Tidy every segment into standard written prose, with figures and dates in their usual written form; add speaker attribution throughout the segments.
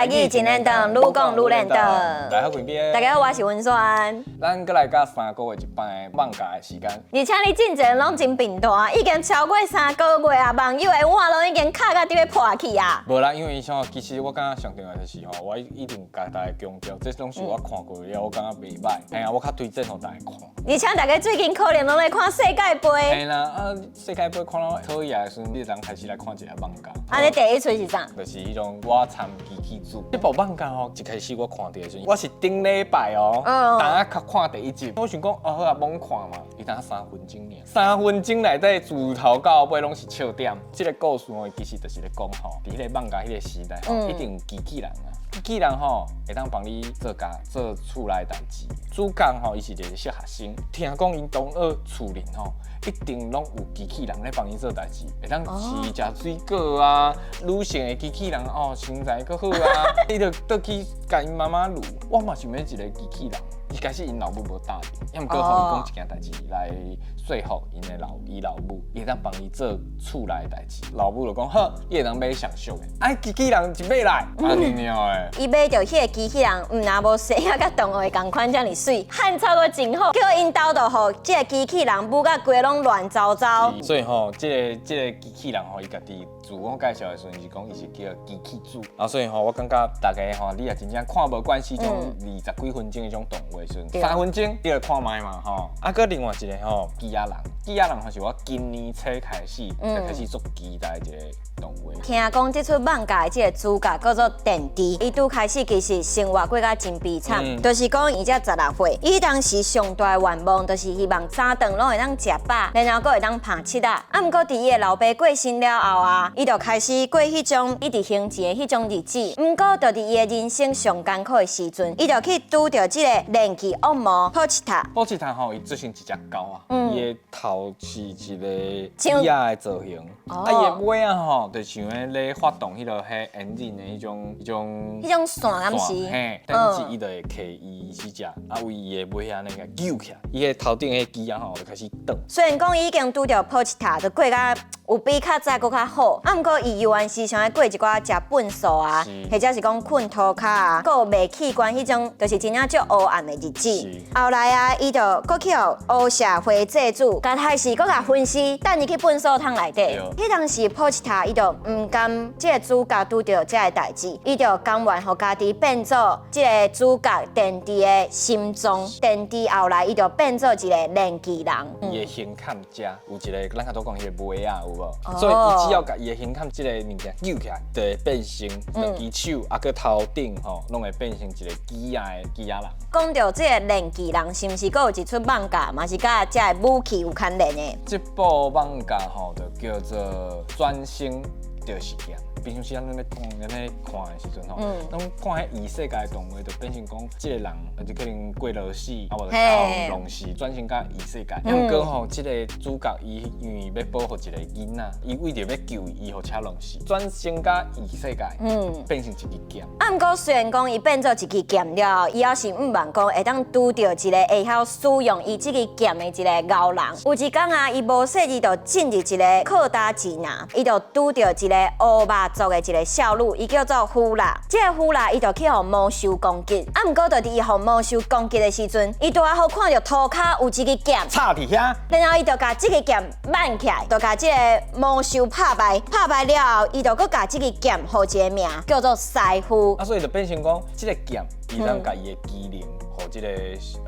Speaker 1: 台語真輪轉，愈講愈輪轉。
Speaker 2: 大家好，貴賓。
Speaker 1: 大家好，我是文萱。
Speaker 2: 咱閣來到3個月一擺的放假的時間。
Speaker 1: 而且你進前攏真貧惰，已經超過3個月啊，網友的碗攏已經敲甲佇欲破去啊。
Speaker 2: 無啦，因為像其實我感覺上重要就是吼，我一定共大家強調，這攏是我看過了，我感覺袂䆀，嘿啊，我較推薦予大家看。
Speaker 1: 而且大家最近可能攏咧看世界盃。
Speaker 2: 嘿啦，啊，世界盃看到討厭的時陣，你會當開始來看一下漫畫。
Speaker 1: 啊，你第一齣是啥？
Speaker 2: 就是彼種我參機器主。這部漫畫吼，一開始我看著的時陣，我是頂禮拜哦，當仔看第一集，我想講哦好啊，罔看嘛，伊當3分鐘爾，3分鐘內底自頭到尾攏是笑點。這個故事吼，其實就是咧講吼，佇彼個漫畫彼個時代吼，一定有機器人啊。機器人吼會當幫你做家做厝內代誌。主角吼，伊是一個小學生，聽講𪜶同學厝裡吼，一定攏有機器人咧幫𪜶做代誌，會當飼食水果啊，女性的機器人哦，身材閣好啊，伊就倒去共𪜶媽媽盧，我嘛想欲一個機器人。一開始𪜶老母無答應，抑毋過予伊講一件代誌來說服伊老母，伊會當幫伊做厝內的代誌。老母就講好，伊會當買上俗的，哎，機器人一買來，按呢爾的。
Speaker 1: 伊買著彼個機器人，毋若無生啊，佮同學仝款遮爾媠，漢草閣真好，叫𪜶兜就予這個機器人舞甲規攏亂糟糟。
Speaker 2: 所以吼，這個機器人吼，伊家己自我介紹的時陣是講伊是叫機器主。啊，所以吼，我感覺大家吼，你若真正看無慣勢這種20幾分鐘的這種動畫時陣，3分鐘你就看覓嘛吼。啊，閣另外一個吼，機仔人，機仔人吼是我今年初開始就開始足期待的一個動畫。
Speaker 1: 聽講這齣漫畫的這個主角叫做電池，伊拄開始其實生活過甲真悲慘，就是講伊才16歲，伊當時上大的願望就是希望三頓攏會當食飽，然後閣會當拍七仔。啊，毋過佇伊的老爸過身了後啊，伊就開始過彼種一直還錢的彼種日子。毋過，就佇伊的人生上艱苦的時陣，伊就去拄著這個電鋸惡魔波奇塔。
Speaker 2: 波奇塔吼，伊做成一隻狗啊，伊的頭是一個機仔的造型，啊，伊的尾仔吼，就像彼咧發動彼個彼 engine 的彼種彼種
Speaker 1: 彼種線敢是？
Speaker 2: 嘿，但是伊就會騎伊四隻，啊，為伊的尾仔那個揪起來，伊的頭頂彼機仔吼就開始轉。
Speaker 1: 雖然講伊已經拄著波奇塔，就過甲有比較早閣較好，啊，毋過伊猶原時常愛過一寡食糞素啊，或者是講睏塗跤啊，閣有賣器官彼種，就是真正足黑暗的日子。後來啊，伊就閣去予烏社會債主，共害死，閣共分屍，擲入去糞掃桶內底。彼當時波奇塔伊就毋甘這個主角拄著這个代誌，伊就甘願予家己變做這個主角電池的心臟。電池後來伊就變做一個電鋸人。
Speaker 2: 伊的胸坎遮有一個，咱較早講彼個尾仔有無？所以伊只要共伊的胸坎這個物件揪起來，就會變成兩支手，啊，閣頭頂吼，攏會變成一個機仔的機仔人。
Speaker 1: 講著這個電鋸人，是毋是閣有一齣漫畫，嘛是佮這个武器有牽連的？
Speaker 2: 這部漫畫吼，就叫做《轉生就是劍》。平常時咱咧講，咱咧看的時陣吼，攏看彼異世界的動畫，就變成講這個人就可能過勞死，啊無就弄死，轉生到異世界。毋過吼，這個主角伊因為欲保護一個囡仔，伊為著欲救伊，伊予車弄死，轉生到異世界，變成一支劍。
Speaker 1: 啊，毋過雖然講伊變做一支劍了後，伊猶是毋望講會當拄著一個會曉使用伊這支劍的一個鰲人。有一工啊，伊無細膩就進入一個擴大寺那，伊就拄著一個烏肉族的一個少女，伊叫做呼啦。這個呼啦，伊就去予魔獸攻擊。啊，毋過就佇伊予魔獸攻擊的時陣，伊拄仔好看著塗跤有一支劍
Speaker 2: 插佇遐，
Speaker 1: 然後伊就共這支劍挽起來，就共這個魔獸拍敗。拍敗了後，伊就閣共這支劍予一個名，叫做師傅。
Speaker 2: 啊，所以就變成講，這個劍伊當共伊的機能，予這個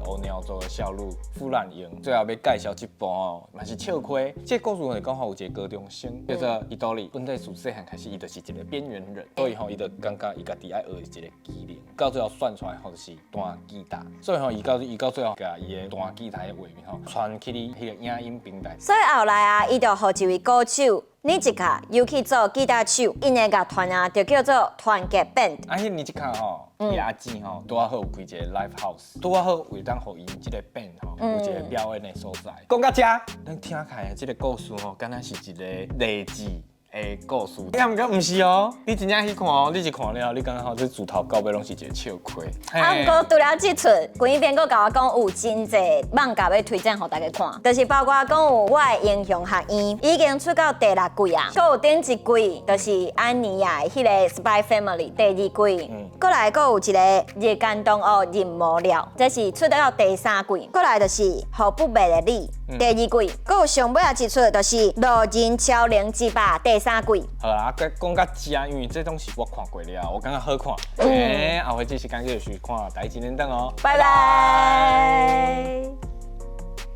Speaker 2: 烏鳥族的少女弗蘭用。最後欲介紹這部吼，嘛是笑虧。這個故事就是講吼，有一個高中生叫做伊多利，本底自細漢開始，伊就是一個邊緣人，所以吼，伊就感覺伊家己愛學一個技能，到最後算出來吼就是彈吉他，所以吼，伊到最後共伊的彈吉他的畫面吼，傳去你彼個影音平台。
Speaker 1: 所以後來啊，伊就予一位鼓手尼吉卡又去做吉他手，𪜶的樂團啊，就叫做團結 band。
Speaker 2: 啊，彼尼吉卡吼，伊阿姊吼，拄仔好有開一個 live house，拄仔好會當予𪜶這個 band 吼，有一個表演的所在。講到遮，咱聽起來這個故事吼，敢若是一個勵志的的故事。啊，毋過毋是哦，你真正去看哦，你一看了後，你感覺吼，這自頭到尾攏是一個笑虧。
Speaker 1: 啊，毋過除了這齣，關一邊閣共我講有真濟艋舺欲推薦予大家看，就是包括講有我的英雄學院已經出到第六季啊，閣有頂一季就是安妮亞的彼个 Spy Family 第二季，閣來閣有一個日間動物任務了，這是出到第三季，閣來就是予不滅的你第二季，閣有上尾仔一齣就是路人超能之霸第三季。
Speaker 2: 好啦，講到遮，因為這攏是我看過了，我感覺好看。欸，後回這時間繼續看台積電等哦。
Speaker 1: 拜拜。